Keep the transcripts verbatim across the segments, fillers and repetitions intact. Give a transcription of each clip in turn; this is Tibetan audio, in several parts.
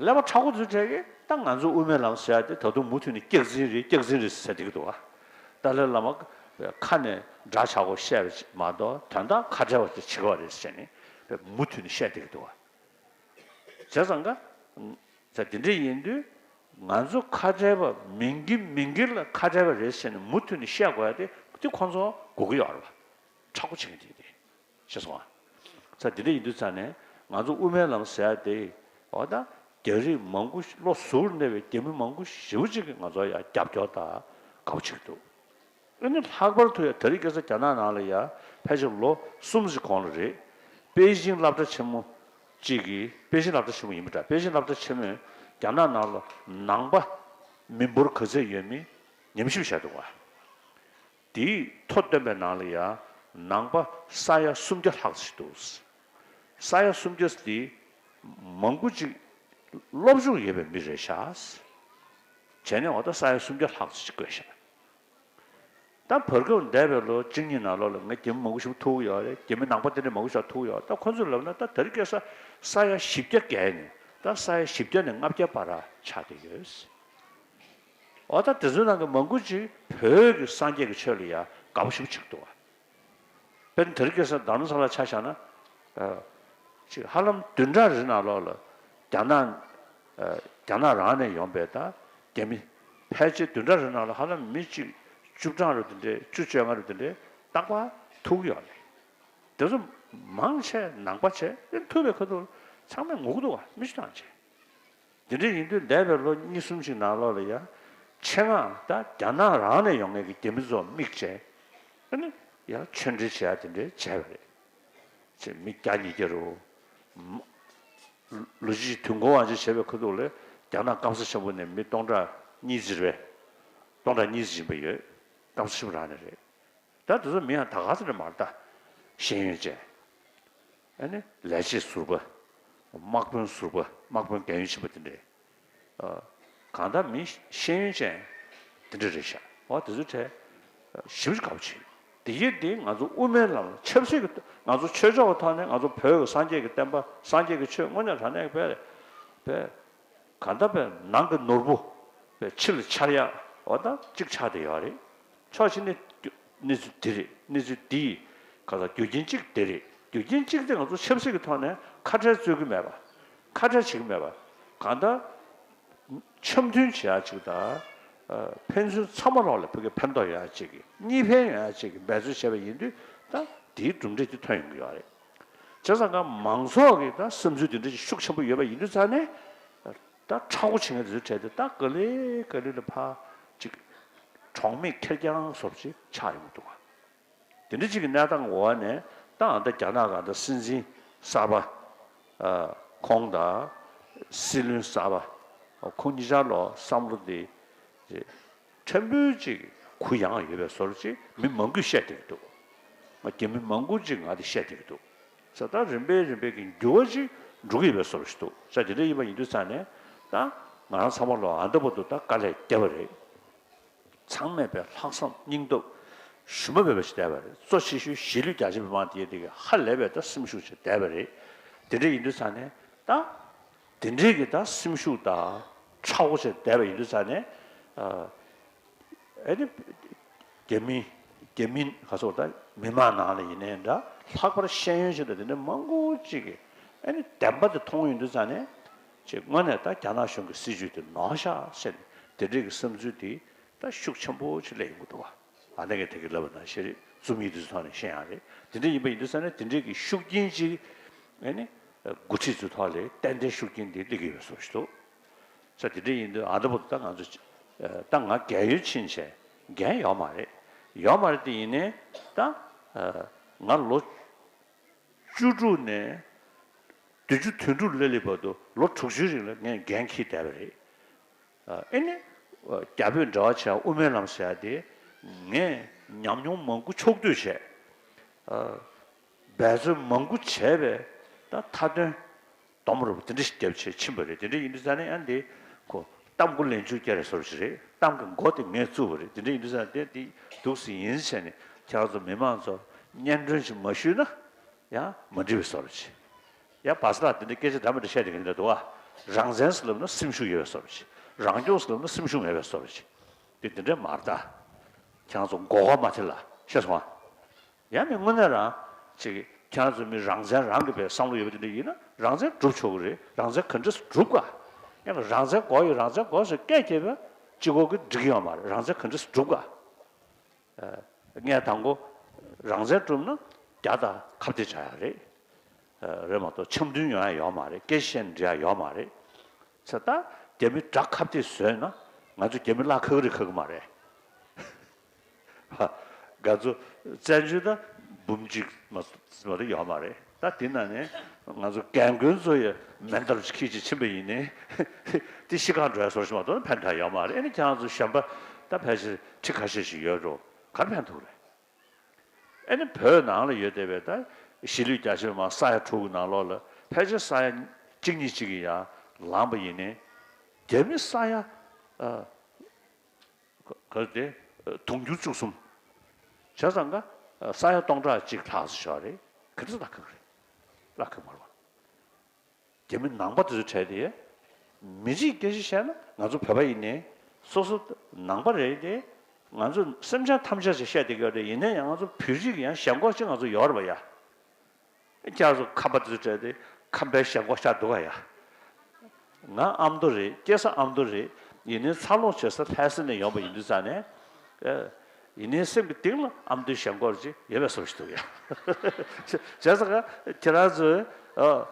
ཀླད་པ་མཁྲེགས་པོ་ཚོའི་གྲས་ཀྱིས་ད་ང་ཚོ་དབུ་མའི་ལམ་ཟེར་ཡ་དེ་ད་དུང་མུ་མཐུད་ནས་སྐྱག་རྫུན་རེད། སྐྱག་རྫུན་རེད་ཟེར་བསྡད་ཀྱི་འདུག་བ། ཏཱ་ལའི་བླ་མ་ཁ་ནས་འདྲ་ཆགས་པོ་བཤད་པ་མ་གཏོགས་དོན་དག་ཁ་བྲལ་བ་དེ་བྱེད་དགོས་རེད་ཟེར་ནས་མུ་མཐུད་ནས་བཤད་བསྡད་ཀྱི་འདུག་བ། བྱས་ཙང་ཀ་ད་དེ་འདྲ་ཡིན་དུས་ང་ཚོ་ཁ་བྲལ་བ་མིན་གྱི་མིན་གྱི་ལ་ཁ་བྲལ་བ་རེད་ཟེར་ནས་མུ་མཐུད་ནས་བཤད་དགོས་ཡ་དེ་དེ་ཁོང་ཚོ་དགོས་ཀྱི་ཡོད་རེད་བ། མཁྲེགས་པོ་བྱེད་མཁན་དེ་དེ། ཤེས་སོང་ཨ། ས་དེ་འདྲ་ཡིན་དུས་ཙང་ནས་ང་ཚོ་དབུ་མའི་ལམ་ཟེར་ཡ་དེ་འོ་ད་རྒྱ་རིགས་མང་པོ་ལོ་ཟུར་གནས་པའི་རྒྱ་མི་མང་པོ་ཞེ་པོ་ཅིག་གིས་ང་ཚོ་ཡ་རྒྱབ་སྐྱོར་དང་དགའ་པོ་བྱེད་ཀྱི་འདུག་ཨ་ནི་ལྷག་པར་དུ་ཡ་དེ་རིང་ཁ་སང་རྒྱ་ནག་ནང་ལ་ཡ་ཕལ་ཆེར་ལོ་གསུམ་ཙམ་གོང་ལ་རེད། པེ་ཅིང་སློབ་གྲྭ་ཆེན་མོ་གཅིག་གིས། པེ་ཅིང་སློབ་གྲྭ་ཆེན་མོ་ཡིན་པ་འདྲ། པེ་ཅིང་སློབ་གྲྭ་ཆེན་མོས་རྒྱ་ནག་ནང་ལ་ནང་པ་མི་འབོར་ག་ཚད་ཡོད་མེད་ཉམས་ཞིབ་བྱས་འདུག་བ། དེའི་ཐོ་བཏོན་པའི་ནང་ལ་ཡང་ནང་པ་ས་ཡ་སུམ་བརྒྱ་ལྷག་ཙམ་ཞིག་འདུག་ས་ཡ་སུམ་བརྒྱ་དེ་མང་པོ་ཅིག་སློབ་སྦྱོང་ཡོད་པའི་མི་རེད་ཤག་བྱས་ནས་འོ་ད་ས་ཡ་སུམ་བརྒྱ་ལྷག་ཙམ་ཞིག་བཀོད་ཤག་ད་བར་སྐབས་འདས་པའི་ལོ་གཅིག་གཉིས་ནང་ལོགས་ལ་ང་རྒྱ་མི་མང་པོ་ཞིག་ཐུག་ཡོད་རེད། རྒྱ་མི་ནང་པ་དེ་འདྲ་མང་པོ་ཞིག་ཐུག་ཡོད། ད་ཁོ་ཚོས་ལབ་ན་ད་དེ་རིང་ཁ་སང་ས་ཡ་བཞི་བརྒྱ་བརྒལ་ནས་ད་ས་ཡ་བཞི་བརྒྱ་ནས་ལྔ་བརྒྱ་བར་ཆགས་བསྡད་ཡོད། འོ་ད་དེ་ཚོའི་ནང་གི་མང་པོ་ཅིག་བོད་ཀྱི་སངས་རྒྱས་ཀྱི་ཆོས་ལ་ཡང་དགའ་པོ་ཞེ་པོ་ཅིག་འདུག་བ། དཔེར་ན་དེ་རིང་ཁ་སང་རྡ་རམ་ས་ལ་ཆ་བཞག་ན། ཨ། ཅིག་ཧ་ལམ་བདུན་ཕྲག་རིང་ནང་ལོགས་ལ་རྒྱ་ནག་ཨ། རྒྱ་ནག་རང་ནས་ཡོང་པའི་ད་རྒྱ་མི་ཕལ་ཆེར་བདུན་ཕྲག་རིང་ནང་ལ་ཧ་ལམ་མི་གཅིག་བཅུ་གྲངས་རུ་དེ་འདྲའི་བཅུ་བཅོ་ལྔ་རུ་དེ་འདྲའི་རྟག་པར་ཐུག་ཡོད་རེད། དེ་ཚོ་མང་ཆེ་ནང་པ་བྱས་ཨེ་ཐུག་པའི་ཁ་ཐུག་ཚང་མས་ངུ་གི་འདུག་བ། མི་ཞིག་དང་བྱས། དེ་འདྲ་ཡིན་དུས་འདས་པའི་ལོ་གཉིས་གསུམ་ཞིག་ནང་ལོགས་ལ་ཡང་ཆེད་མངགས་ད་རྒྱ་ནག་རང་ནས་ཡོང་མཁན་གྱི་རྒྱ་མི་ཚོ་དམིགས་བྱས་ཨ་ནི་ཡང་ཆོས་འབྲེལ་བྱེད་ཡ་དེ་འདྲ་བྱས་པ་རེད། ཅེས་མི་བརྒྱ་ཉིས་བརྒྱ་རུ། མ། ལོ་གཅིག་དུས་འཁོར་དབང་ཆེན་བྱས་པའི་ཁ་ཐུག་ལ་རྒྱ་ནག་སྐམ་ས་ཆེན་པོ་ནས་མི་སྟོང་ཕྲག་གཉིས་ཙམ་རེད། སྟོང་ཕྲག་གཉིས་ཙམ་ཡིན་པ་ཡོད། སྐམ་ས་ཆེན་པོ་རང་ནས་རེད། ད་དེ་ཚོ་མི་ཡང་ད་ག་ཚོད་རེད་མ་རེད་ད། ཤེས་ཡོན་ཅན། ཨ་ནི་ལས་བྱེད་ཟུར་པ། དམག་དཔོན་ཟུར་པ། དམག་དཔོན་རྒན་ཡོལ་ཕྱིན་པ་དེ་འདྲས། ཨ། གང་ལྟར་མི་ཤེས་ཡོན་ཅན་དེ་འདྲ་རེད་ཤག་འོ་དེ་ཚོའི་གྲས་ཞིབ་ཅིག་དགའ་པོ་བྱེད། དེ་ཡིན་དེ་ང་ཚོ་དབུ་མའི་ལམ་ལ་ཆབ་སྲིད་ཀྱི་ང་ཚོ་ཆོས་ཕྱོགས་ཀྱི་ཐོག་ནས་ང་ཚོ་བོད་ཀྱི་སངས་རྒྱས་ཀྱི་བསྟན་པ་སངས་རྒྱས་ཀྱི་ཆོས་དངོས་གནས་དྲང་གནས་ཀྱི་དཔེ་རེད། དཔེ། གང་ལྟར་དཔེ་ནང་གི་ནོར་བུ་དཔེ་ཕྱི་ལ་འཆར་ཡག་འོ་ད་གཅིག་ཆགས་བསྡད་ཡོད་རེད། ཕྱོགས་གཅིག་ནས་གནས་ཚུལ་འདི་རེད། གནས་ཚུལ་འདིའི་ག་ལ་རྒྱུ་རྐྱེན་གཅིག་དེ་རེད། རྒྱུ་རྐྱེན་གཅིག་དེ་ང་ཚོ་ཆབ་སྲིད་ཀྱི་ཐོག་ནས་ཁ་བྲལ་རྩོད་ཀྱི་མེད་པ། ཁ་བྲལ་བྱེད་ཀྱི་མེད་པ། གང་ལྟར་འཆམ་མཐུན་བྱེད་ཡག་ཅིག་དང་། ཨ། ཕན་ཚུན་ཚང་མ་ལོག་ལ་བོད་ཀྱི་ཕན་ཐོགས་ཡོད་ཡག་ཅིག་གི་གཉིས་ཕན་ཡོད་ཡག་ཅིག་གི་འབད་རྩོལ་བྱས་པ་ཡིན་དུས་ད་དེའི་གྲུབ་འབྲས་དེ་ཐོན་ཡོང་གི་ཡོད་རེད། བྱས་ཙང་ཀ་མང་ཚོགས་ཀྱི་ད་བསམ་ཚུལ་དེ་འདྲ་ཞིག་ཤུགས་ཆེན་པོ་ཡོད་པ་ཡིན་དུས་ཙང་ནས། ད་མཁྲེགས་པོ་བྱེད་མཁན་དེ་ཚོའི་གྲས་དེ་ད་ག་ལེ་ག་ལེ་ལ་ཕར་ཅིག་གྲོགས་མེད་ཁེར་རྐྱང་བཟོ་འདྲ་ཅིག་ཆགས་ཡོང་གི་འདུག་ག་དེ་འདྲ་ཅིག་གི་གནས་སྟངས་འོག་ནས་ད་ཨ་ད་རྒྱ་ནག་ག་ད་སྲིད་འཛིན་གསར་པ། ཨ། ཁོང་དང་སྲིད་བློན་གསར་པ། ཁོང་གཉིས་ཆར་ལོག་བསམ་བློ་དེ་ཕྲན་བུ་ཅིག་གུ་ཡངས་ཡོད་པའི་བཟོ་འདྲ་ཅིག་མི་མང་པོས་བཤད་བསྡད་ཀྱི་འདུག་རྒྱ་མི་མང་པོ་ཅིག་ང་དེ་བཤད་བསྡད་ཀྱི་འདུག་ས་ད་རིམ་པས་རིམ་པས་ཀྱི་འགྱུར་བ་ཅིག་འགྲོ་གི་ཡོད་པའི་བཟོ་འདྲ་ཞིག་འདུག་ས་དེ་འདྲ་ཡིན་པ་ཡིན་དུས་ཙང་ནས་ད་ང་རང་ཚང་མ་ལོ་ཨ་འདྲ་པོ་འདུག་ད་དཀའ་ལས་བརྒྱབ་པ་རེད། ཚང་མས་པའི་ལྷག་བསམ་སྙིང་སྟོབས་ཞུམ་པ་མེད་པ་ཞིག་བསྡད་པ་རེད། གཙོ་ཆེ་ཤོས་གཞིས་ལུས་རྒྱ་ཆེ་མི་མང་དེ་དེ་གི་ཧ་ལས་པའི་ད་སེམས་ཤུགས་ཅིག་བསྡད་པ་རེད། དེ་འདྲ་ཡིན་དུས་ཙང་ནས་ད། དེ་འདྲའི་གི་ད་སེམས་ཤུགས་དང་མཁྲེགས་པོ་བྱས་བསྡད་པ་ཡིན་དུས་ཙང་ནས། ཨ། ཨ་ནི་རྒྱ་མི་རྒྱ་མི་ག་ཚོད་ད་མི་མང་ནང་ལ་ཡིན་ནའི་འདྲ། ལྷག་པར་ཤེས་ཡོན་ཅན་དང་དེ་འདྲ་མང་པོ་ཅིག་གིས་ཨ་ནི་བདེན་པ་དེ་མཐོང་ཡོང་དུས་ཙང་ནས་ཅིག་དངོས་གནས་ད་རྒྱ་ནག་གཞུང་གི་སྲིད་བྱུས་དེ་ནོར་ཤག་ཟེར་ནས་དེ་འདྲའི་གི་བསམ་ཚུལ་དེ་ད་ཤུགས་ཆེན་པོ་ཅིག་སླེབས་ཡོང་གི་འདུག་བ། ཨ་ནེ་གིས་དེ་གི་ལབ་པ་ནང་བཞིན་རེད། རྩོམ་ཡིག་དེ་ཚོའི་ཐོག་ནས་ཤེས་ཡག་རེད། དེ་འདྲ་ཡིན་པ་ཡིན་དུས་ཙང་ནས་དེ་འདྲའི་གི་ཤུགས་རྐྱེན་ཅིག་ཨ་ནི་འགོ་ཁྲིད་ཚོའི་ཐོག་ལ་ཏན་ཏན་ཤུགས་རྐྱེན་དེ་སླེབས་ཀྱི་ཡོད་བཟོ་ཞིག་འདུག་ས་དེ་འདྲ་ཡིན་དུས་ཨ་ད་བར་དུ་ད་ང་ཚོ་ད་ང་རྒས་ཡོལ་ཕྱིན་བྱས་འགན་ཡོད་མ་རེད། ཡོད་མ་རེད་དེ་ཡིན་ནའི་ད་ང་ལོ་བཅུ་དྲུག་ནས་བདུན་ཅུ་དོན་དྲུག་སླེབས་སླེབས་བར་དུ་ལོ་དྲུག་ཅུའི་རིང་ལ་ངས་འགན་འཁྱེར་བསྡད་པ་རེད། ཨ་ནི་རྒྱ་བོད་འབྲེལ་བ་བྱས་དབུ་མའི་ལམ་ཟེར་ཡ་དེ་ངས་ཉམས་མྱོང་མང་པོ་ཕྱོགས་བསྡུས་བྱས། འབད་རྩོལ་མང་པོ་བྱས་པའི་ད་མཐའ་དོན་སྡོམ་རུ་དེ་འདྲ་ཞིག་བརྒྱབ་བྱས་ཕྱིན་པ་རེད། དེ་འདྲ་ཡིན་དུས་ཙང་ནས་ཨ་འདི་ཁོ་གཏམ་མགོ་ལན་ཆུང་རྒྱག་རེས་བཟོ་འདྲ་ཞིག་རེད། གཏམ་གྱི་མགོ་དེ་ངས་བཙུགས་པ་རེད། དེ་འདྲ་ཡིན་དུས་ཙང་དེ་འདི་འདུག་སེ་ཡིན་བྱས་ནས་ཁྱེད་རང་ཚོ་མི་མང་ཚོར་སྙན་སྒྲོན་ཞིག་མ་ཞུས་ན་ཡང་མ་འགྲིག་པའི་བཟོ་འདྲ་ཞིག་ཡ་བ་ས་ལགས་དེ་འདྲ་སྐད་ཆ་འདྲ་མི་འདྲ་བཤད་བསྡད་མཁན་འདྲ་འདུག་ཨ། རང་བཙན་ཟེར་ལབ་ན་སེམས་ཤུགས་ཡོད་པའི་བཟོ་འདྲ་ཅིག་རང་སྐྱོང་ཟེར་ལབ་ན་སེམས་ཤུགས་མེད་པའི་བཟོ་འདྲ་ཅིག་དེ་འདི་འདྲ་མ་རེད་ད། ཁྱེད་རང་ཚོ་མགོ་སྐོར་མ་ཐེབས་ལ་ཤེས་སོང་ཨ། ཡང་ནི་དངོས་གནས་རང་ཅིག་ཁྱེད་རང་ཚོ་མི་རང་བཙན་རང་གི་བའི་བསམ་བློ་ཡོད་པ་དེ་འདྲ་ཡིན་ན་རང་བཙན་སྒྲུབ་ཆོག་གི་རེད། རང་བཙན་ག་འདྲས་སྒྲུབ་ག་ཡང་ན་རང་བཙན་དགོས་ཡོད་རང་བཙན་དགོས་ཟེར་སྐད་རྒྱབ་པ་གཅིག་པོ་གིས་འགྲིག་གི་ཡོད་མ་རེད། རང་བཙན་ག་འདྲས་སྒྲུབ་ག་ངས་དང་པོ་རང་བཙན་བསྒྲུབས་ན་རྒྱ་དང་ཁ་གཏད་བྱ་ཡག་རེད། རེད་མ་གཏོགས་འཆམ་མཐུན་ཡོང་ཡག་ཡོད་མ་རེད། སྐད་ཆ་བཤད་ནས་འགྲིག་ཡག་ཡོད་མ་རེད། ཚེ་ད་རྒྱ་མི་དགྲ་ཁ་གཏད་བཟོས་ན་ང་ཚོ་རྒྱ་མི་གླགས་ཁ་གི་རེད་ཁ་གི་མ་རེད། ང་ཚོ་བཙན་བྱོལ་ད་འབུམ་གཅིག་མ་མ་གཏོགས་ཡོད་མ་རེད། ད་དེ་ན་ནས་ང་ཚོ་རྒན་རྒོན་ཚོ་ཡི་མེ་མདའ་ཁྱེར་ཅིག་ཕྱིན་པ་ཡིན་ནའི་དེ་ཤི་ཁར་འགྲོ་ཡག་བཟོ་ཞིག་མ་གཏོགས་ཕན་ཐོགས་ཡོད་མ་རེད། ཨ་ནི་ཁྱེད་རང་ཚོ་གཞན་པ་ད་ཕལ་ཆེར་ཁྲི་ཁ་ཤས་ཤིག་ཡོད་འགྲོ། ག་རེ་ཕན་ཐོགས་རེད། ཨ་ནི་བོད་ནང་ལ་ཡོད་བསྡད་པའི་ད་གཞིས་ལུས་རྒྱ་ཆེ་བ་མང་ས་ཡ་དྲུག་གི་ནང་ལོགས་ལ་ཕལ་ཆེར་ས་ཡ་གཅིག་གཉིས་གཅིག་གི་ཡང་ལངས་པ་ཡིན་ནའི་རྒྱ་མི་ས་ཡ་ཨ་ག་དེ་དུང་ཕྱུར་བཅུ་གསུམ་བྱས་ཙང་ཀ་ས་ཡ་སྟོང་ཕྲག་གཅིག་ལྷག་ཙམ་ཞིག་རེད། ག་འདྲ་ལྷག་གི་རེད། ལྷག་གི་མ་རེད་པ། རྒྱ་མི་ནང་པ་དེ་ཚོའི་གྲས་དེ། མི་རིགས་སྐད་ཆ་བཤད་ན་ང་ཚོ་བོད་པ་ཡིན་ནའི་སོ་སོ་ནང་པ་རེད་དེ། ང་ཚོ་སེམས་ཅན་ཐམས་ཅད་ཅིག་བཤད་བསྡད་ཀྱི་ཡོད་རེད། ཡིན་ནའི་ཡང་ང་ཚོ་བོད་རིགས་ཀྱི་ཡང་ཞེན་ཁོག་ཅིག་ང་ཚོ་ཡོད་རེད་པ་ཡ། ཁྱེད་ཚོ་ཁམས་པ་དེ་ཚོའི་གྲས་དེ་ཁམས་པའི་ཞེན་ཁོག་ཤར་འདུག་ག་ཡ། ང་ཨ་མདོ་རེད། སྐྱེས་ས་ཨ་མདོ་རེད། ཡིན་ནའི་འཚར་ལོངས་བྱེད་ས་ལྷ་ས་ནས་ཡོང་པ་ཡིན་དུས་ཙང་ནས། ཨ། ཡིན་ནའི་སེམས་ཀྱི་གཏིང་ལ་ཨ་མདོའི་ཞེན་ཁོག་ཅིག་ཡོད་པའི་བཟོ་ཞིག་འདུག་ཡ། བྱས་ཙང་ཁྱེད་རང་ཚོས་ཨ་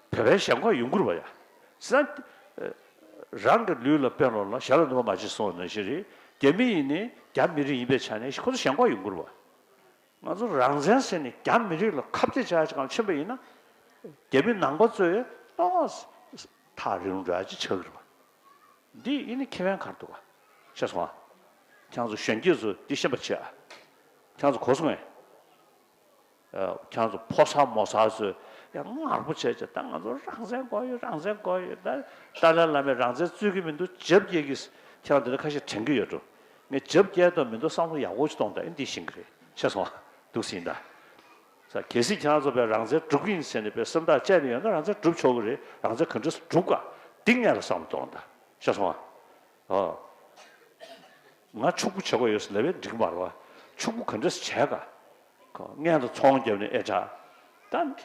བོད་པའི་ཞེན་ཁོག་ཡོང་གི་རེད་པ་ཡ། བྱས་ཙང་། རང་གི་ལུས་ལ་དཔེ་ལོངས་ལ་ཞྭ་ལ་ནུ་མ་མ་བྱེད་གསུངས་པ་ནང་བཞིན་རེད། རྒྱ་མི་ཡིན་ནའི་རྒྱ་མི་རིགས་ཡིན་པའི་ཆ་ནས་ཁོ་ཚོ་ཞེན་ཁོག་ཡོང་གི་རེད་པ། ང་ཚོ་རང་བཙན་ཟེར་ནས་རྒྱ་མི་རིགས་ལ་ཁ་གཏད་བྱ་ཡག་ཅིག་སྒང་ཕྱིན་པ་ཡིན་ན། རྒྱ་མི་ནང་པ་ཚོས་ཏོག་ཙམ་ཐག་རིང་རུ་འགྲོ་ཡག་ཅིག་ཆགས་ཀྱི་རེད་པ། འདི་ཡིན་ན་ཁེ་ཕན་ག་རེ་འདུག་ག་ཤེས་སོང་ཨ། ཁྱེད་ཚོ་གཞོན་སྐྱེས་ཚོ་འདི་ཤེས་པ་བྱེད་ཨ། ཁྱེད་ཚོ་གོ་སོང་ངས། ཨ། ཁྱེད་ཚོ་ཕོ་གསར་མོ་གསར་ཚོས་ཡང་ངར་པོ་བྱས་བྱས་ད་ང་ཚོ་རང་བཙན་དགོས་ཡོད། རང་བཙན་དགོས་ཡོད། ད་ཏཱ་ལའི་བླ་མས་རང་བཙན་རྩོད་ཀྱི་མི་འདུག་རྒྱབ་སྐྱེལ་གྱི། ཁྱེད་རང་འདི་འདྲ་ཁ་ཤས་དྲན་གྱི་ཡོད་འགྲོ། ངས་རྒྱབ་སྐྱེལ་དང་མི་འདུག་བསམ་བློ་ཡག་པོ་ཅིག་གཏོང་དང་། ཨེ་འདི་ཤེས་ཀྱི་རེད། ཤེས་སོང་ཨ། འདུག་སེ་ཡིན་ད། ས་གལ་སྲིད་ཁྱེད་རང་ཚོ་བས་རང་བཙན་སྒྲུབ་ཀྱི་ཡིན་ཟེར་ནས་བས་སེམས་ཐག་བཅད་ནས་ཡོད་ན་རང་བཙན་སྒྲུབ་ཆོག་གི་རེད། རང་བཙན་ག་འདྲས་སྒྲུབ་ག་འདི་སྔོན་ལ་བསམ་བློ་གཏོང་དང་། ཤེས་སོང་ཨ། ཨོ། ང་ཕྱུག་པོ་བྱེད་དགོས་ཡོད་ཟེར་ལབ་པས་འགྲིག་གི་མ་རེད་པ། ཕྱུག་པོ་ག་འདྲས་བྱས་ག་ཁོ་སྔོན་ལ་ཚོང་བརྒྱབ་ནས་ཨེ་དྲག་ད།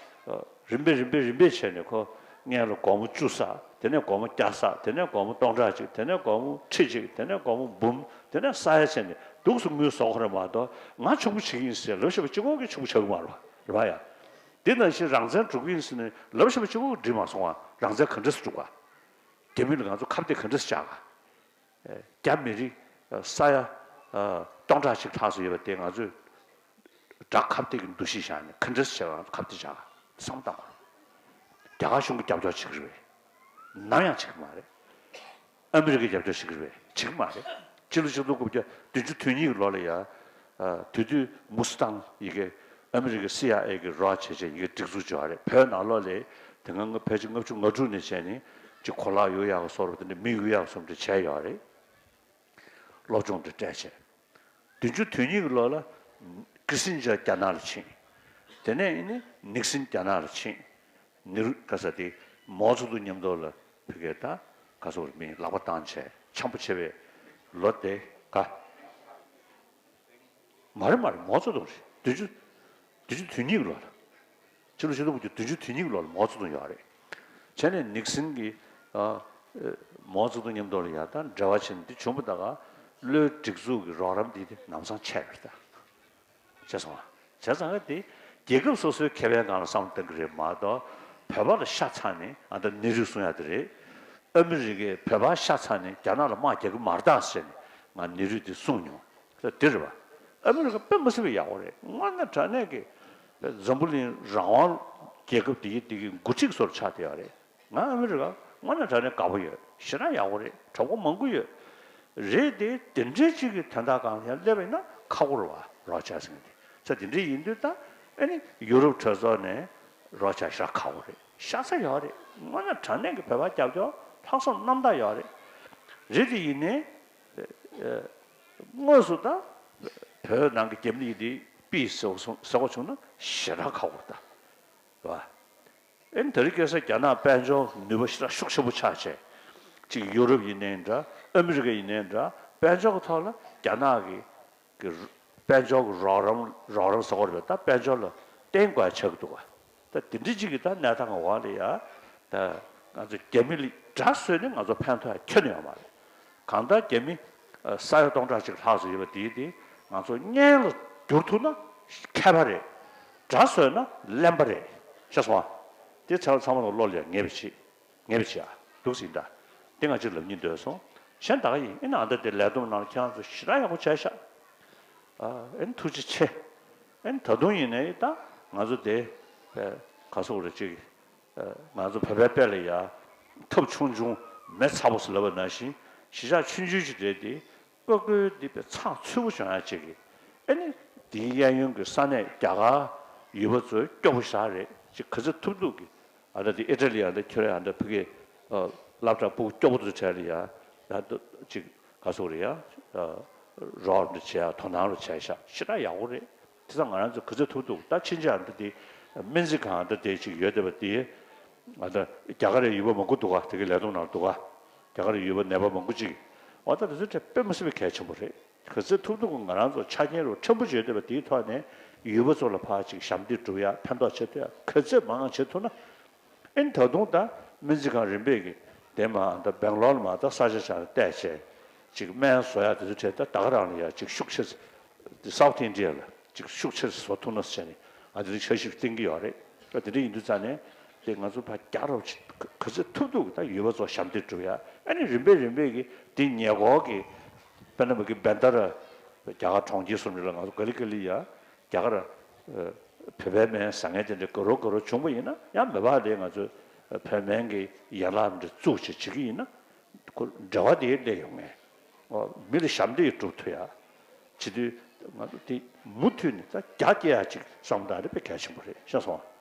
རིམ་པས་རིམ་པས་རིམ་པས་བྱས་ནས་ཁོ་སྔོན་ལ་སྒོར་མོ་བཅུ་བསགས། དེ་ནས་སྒོར་མོ་བརྒྱ་བསགས། དེ་ནས་སྒོར་མོ་སྟོང་ཕྲག་གཅིག་དེ་ནས་སྒོར་མོ་ཁྲི་གཅིག་དེ་ནས་སྒོར་མོ་འབུམ། དེ་ནས་ས་ཡ་བྱས་ནས་འདུག་སེ་དངུལ་བཟོ་དགོས་རེད་མ་གཏོགས། ང་ཕྱུག་པོ་བྱེད་ཀྱི་ཡིན་ཟེར་ལབ་བཞག་པ་གཅིག་པོ་གིས་ཕྱུག་པོ་ཆགས་ཀྱི་མ་རེད་པ། རེད་པ་ཡ། འདི་ནང་བཞིན་རང་བཙན་སྒྲུབ་ཀྱི་ཡིན་ཟེར་ནས་ལབ་བཞག་པ་གཅིག་པོ་གིས་འགྲིག་མ་སོང་བ། རང་བཙན་ག་འདྲས་སེ་སྒྲུབ་ག་རྒྱ་མི་ལ་ང་ཚོ་ཁ་གཏད་ག་འདྲས་སེ་བཅག་ག་རྒྱ་མི་རིགས་ས་ཡ་སྟོང་ཕྲག་གཅིག་ལྷག་ཙམ་ཡོད་པ་དེ་ང་ཚོས་དགྲ་ཁ་གཏད་ཀྱི་འདུ་ཤེས་བཞག་ནས་ག་འདྲས་བྱས་ང་ཚོ་ཁ་གཏད་བཅག་བསམ་བློ་བཏང་དགོས། རྒྱ་གར་གཞུང་གིས་རྒྱབ་སྐྱོར་བྱེད་ཀྱི་རེད་པས། ནམ་ཡང་བྱེད་ཀྱི་མ་རེད། ཨ་མི་རི་ཀས་རྒྱབ་སྐྱོར་བྱེད་ཀྱི་རེད་པས། བྱེད་ཀྱི་མ་རེད། སྤྱི་ལོ་ཆིག་སྟོང་དགུ་བརྒྱ་བདུན་ཅུ་དོན་གཉིས་ཀྱི་ལོ་ལ་ཡ། དེ་དུས་མུ་སི་ཏང་ཡི་གེ་ཨ་མི་རི་ཀའི་སི་ཨའི་ཨེ་གི་རོགས་བྱས་བྱས་ཡི་གེ་སྒྲིག་འཛུགས་བྱས་པ་རེད། བོད་ནང་ལོགས་ལ་དེ་སྔ་ཕལ་ཆེར་ལྔ་བཅུ་ང་དྲུག་ནས་བྱས་ནས་ཅིག་གོ་ལག་གཡུག་ཡག་གི་བཟོ་འདྲ། དེ་འདྲ་མི་གཡུག་ཡག་གི་བཟོ་འདྲ་བྱས་ཡོད་རེད། སློབ་སྦྱོང་དེ་སྤྲད་བྱས། བདུན་ཅུ་དོན་གཉིས་ཀྱི་ལོ་ལ་ཀི་སིན་ཇར་རྒྱ་ནག་ལ་ཕྱིན། དེ་ནས་ཨེ་ནི་ནིག་སིན་རྒྱ་ནག་ལ་ཕྱིན། ནེ་རུ་ག་ས་དེ་མའོ་ཙེ་ཏུང་མཉམ་དུ་ལ་ཕ་གིར་ད་ག་ཚོད་མིན་ལག་པ་བཏང་བྱས་འཆམ་པོ་བྱས་པའི་ལོ་དེ་ག་མ་རེད་མ་རེད། མའོ་ཙེ་ཏུང་རེད། བདུན་ཅུ། བདུན་ཅུ་དོན་གཉིས་ཀྱི་ལོ་ལ། ཕྱི་ལོ་ཆིག་སྟོང་དགུ་བརྒྱ་བདུན་ཅུ་དོན་གཉིས་ཀྱི་ལོ་ལ་མའོ་ཙེ་ཏུང་ཡོད་རེད། བྱས་ནས་ནིག་སིན་གྱིས་ཨ། མའོ་ཙེ་ཏུང་མཉམ་དུ་ལ་ཡ་ད་འབྲེལ་བ་བྱས་ནས་འདི་བྱུང་བ་ད་ག་བློའི་སྒྲིག་འཛུགས་ཀྱི་རོགས་རམ་འདི་དེ་ལམ་སང་ཆད་པ་རེད་ད། བྱས་སོང་ཨ། བྱས་ཙང་ཨ་དེ་རྒྱལ་ཁབ་སོ་སོའི་ཁེ་ཕན་སྒང་ལ་བསམ་བློ་གཏང་གི་རེད་མ་གཏོགས། བོད་པ་ལ་ཤ་ཚ་ནས་ཨ་ད་ནེ་རུས་གསུང་ཡ་དེ་རེད། ཨ་མི་རི་ཀས་བོད་པ་ཤ་ཚ་ནས་རྒྱ་ནག་ལ་དམག་རྒྱག་གི་མ་རེད་ད་ཟེར་ནས་ང་ནེ་རུས་དེ་གསུངས་མྱོང་། ད་དེ་རེད་པ། ཨ་མི་རི་ཀ་དཔེ་མི་སྲིད་པའི་ཡག་པོ་རེད། དངོས་གནས་དྲང་གནས་ཀྱི་འཛམ་བུ་གླིང་རང་དབང་རྒྱལ་ཁབ་དེ་ཡི་དེ་གི་འགོ་ཁྲིད་ཚོར་ཆགས་བསྡད་ཡོད་རེད། ང་ཨ་མི་རི་ཀ་དངོས་གནས་དྲང་གནས་དགའ་པོ་ཡོད། ཞེ་དྲག་ཡག་པོ་རེད། གྲོགས་པོ་མང་པོ་ཡོད། རེད་དེ་དེ་འདྲའི་གཅིག་གི་དོན་དག་སྒང་ལ་ཡང་སླེབས་པ་ཡིན་ན་ཁག་པོ་རེད་པ། རོགས་བྱས་ཟིན་དེ་ཚ་དེ་འདྲའི་ཡིན་དུས་ད་ཨ་ནི་ཡུ་རོབ་གྲོས་ཚོགས་ནས་རོགས་བྱས་ཞེ་དྲག་ཁག་པོ་རེད། ཤ་ཚ་ཡོད་རེད། དངོས་གནས་དྲང་གནས་ཀྱི་བོད་པ་རྒྱབ་སྐྱོར་ལྷག་བསམ་རྣམ་དག་ཡོད་རེད། རེད་དེ་ཡིན་ནའི། དངོས་སུ་ད་བོད་ནང་གི་རྒྱ་མི་ཡིན་དེ་ཕུད་ཟེར་བ་བྱུང་ན་ཞེ་དྲག་ཁག་པོ་རེད་ད། རེད་པ། ཨེ་ནི་དེ་རིང་ཁ་སང་རྒྱ་ནག་དཔལ་འབྱོར་ནུས་པ་ཞེ་དྲག་ཤུགས་ཆེན་པོ་ཆགས་བྱས། གཅིག་ཡུ་རོབ་ཡིན་ནའི་འདྲ། ཨ་མི་རི་ཀ་ཡིན་ནའི་འདྲ། དཔལ་འབྱོར་གྱི་ཐོག་ལ་རྒྱ་ནག་གི་གི་དཔལ་འབྱོར་གྱི་རོགས་རམ་རོགས་རམ་ཟེར་བ་རེད་པས། ད་དཔལ་འབྱོར་ལ་བརྟེན་དགོས་ཆགས་ཀྱི་འདུག་ག་ད་དེ་འདྲ་ཅིག་གི་ད་གནས་སྟངས་འོག་ལ་ཡ། ད་ང་ཚོ་རྒྱ་མི་ལ་དགྲ་བཟོས་ནས་ང་ཚོ་ཕན་ཐོགས་ཡ་ཁྱོན་ནས་ཡོད་མ་རེད། གང་ལྟར་རྒྱ་མི་ཨ་ས་ཡ་སྟོང་ཕྲག་གཅིག་ལྷག་ཙམ་ཡོད་པ་དེའི་དེ་ང་ཚོ་གཉེན་ལ་བསྒྱུར་ཐུབ་ན་མཁས་པ་རེད། དགྲ་བཟོས་ན་གླེན་པ་རེད། ཤེས་སོང་ཨ། དེ་ཚང་མ་ཚང་མ་ལ་བློ་ལ་ཡ་ངེས་པ་བྱེད། ངེས་པ་བྱེད་ཨ། འདུག་ཟིན་ད། དེ་ང་ཅིག་ལབ་སྙིང་འདོད་སོང་། གཞན་ད་ག་ཡིན། ཨེ་ན་ཨ་ད་དེ་ལས་བསྡོམས་ནང་ལ་ཁྱེད་རང་ཚོ་ཞེ་དྲག་ཡག་པོ་བྱས་ཤག་ཨ་ཨེ་ན་ཐུགས་རྗེ་ཆེ། ཨེ་ན་ད་དུང་ཡིན་ནའི་ད་ང་ཚོ་དེ་ཨེ་ག་སོག་རེ་ཅིག་ཨེ་ང་ཚོ་བོད་པའི་དཔེ་ལ་ཡ་ཐབ་ཆུང་ཆུང་མེ་ཚ་པོ་ཟེར་ལབ་པ་ནང་བཞིན་གཞིས་ཆགས་ཆུང་ཆུང་ཅིག་རེད་དེ། ཀོ་ཀོའི་འདི་པའི་ཚགས་ཚུད་པོ་བྱུང་ཡ་ཅིག་གི་ཨེ་ནི་དེའི་གཡས་གཡོན་གྱི་ས་གནས་རྒྱ་གར་ཡུལ་པ་ཚོའི་སྐྱོ་པོ་ཞག་རེད་ཅིག་ག་ཚོད་ཐུབ་ཐུབ་གི་ཨ་ད་དེ་ཨི་ཊ་ལི་ཡང་ད་ཁྱོད་རང་ད་ཕ་གི་ཨ་སློབ་གྲྭ་ཕྲུ་གུ་སྐྱོ་པོ་ཚོའི་གྲས་ལ་ཡ་ད་ཅིག་ག་སོག་རེད་ཡ། ཨ་རོགས་རམ་བྱས་ཡ་དོ་སྣང་རུ་བྱས་ཤག་ཞེ་དྲག་ཡག་པོ་རེད། དེ་ཚོ་ང་རང་ཚོ་ག་ཚོད་ཐུབ་ཐུབ་ད་ཕྱིན་ཆད་ད་དེ་སྨན་རྩིས་ཁང་ད་དེ་ཅིག་ཡོད་བསྡད་པ་དེ་ཨ་ད་རྒྱ་གར་རའི་ཡུལ་པ་མང་པོ་འདུག་ག་དེ་གི་ལས་བསྡོམས་ནང་འདུག་ག་རྒྱ་གར་རའི་ཡུལ་པ་ནད་པ་མང་པོ་ཅིག་འོ་ད་དེ་ཚོའི་གྲས་དཔེ་མི་སྲིད་པའི་གལ་ཆེན་པོ་རེད། ག་ཚོད་ཐུབ་ཐུབ་ང་རང་ཚོ་ཆ་རྐྱེན་རུ་ཕྲན་བུ་བརྗོད་བསྡད་པ་དེའི་ཐོག་ནས་ཡུལ་པ་ཚོ་ལ་ཕར་ཅིག་ཞབས་འདེགས་སྒྲུབ་ཡ་ཕན་ཐོགས་བྱེད་ཐུབ་ཡ་ག་ཚོད་མང་བྱེད་ཐུབ་ན། ཨེ་ད་དུང་ད་སྨན་རྩིས་ཁང་རིམ་པས་ཀྱི་དེ་མ་ད་སྦེང་ལོར་ལ་མ་ད་ས་ཆ་ཆ་ལ་བལྟས་བྱས་ཅིག་སྨན་བཟོ་ཡ་དེ་ཚོ་བྱས་ད་ད་ག་རང་ལ་ཡ་ཅིག་ཤུགས་ཆེ་དེ་སའུ་ཐི་ཨིན་ཌི་ཡ་ལ་ཅིག་ཤུགས་ཆེ་བཟོ་ཐུབ་ན་ཟེར་ནས་ང་དེ་རིང་འཆར་གཞི་བཏིང་གི་ཡོད་རེད། ད་དེ་འདྲ་ཡིན་དུས་ཙང་ནས་དེ་ང་ཚོ་ཕར་རྒྱག་རོགས་བྱེད་ག་ཚོད་ཐུབ་ཐུབ་ད་ཡུལ་པ་ཚོ་ཞབས་འདེགས་སྒྲུབ་ཡ་ཨ་ནི་རིམ་པས་རིམ་པས་ཀྱི་དེ་ཉེ་འཁོར་གྱི་དཔེར་ན་མ་གི་བན་ད་ར་རྒྱ་གར་གྲོང་ཁྱེར་གསུམ་རེ་ལ་ང་ཚོ་ག་ལེ་ག་ལེ་ཡ་རྒྱ་གར་བོད་པའི་སྨན་ཟ་མཁན་དེ་འདྲ་དགའ་རབ་དགའ་རབ་བྱུང་བ་ཡིན་ན་ཡང་མི་ཕར་དེ་ང་ཚོ་བོད་སྨན་གྱི་ཡན་ལག་འདྲ་བཙུགས་བྱས་བྱེད་ཀྱི་ཡིན་ན་ཁོ་འབྲེལ་བ་དེ་སླེབས་ཡོང་ངེས། ཨོ་མི་ལ་ཞབས་འདེགས་སྒྲུབ་ཐུབ་ཡ། བྱེད་དུས་ང་ཚོ་དེ་མུ་མཐུད་ནས་ད་རྒྱ་སྐྱེད་ཡ་ཅིག་བསམ་བློ་བཏང་ན་དཔེ་གལ་ཆེན་པོ་རེད་ཤེས་སོང་ཨ།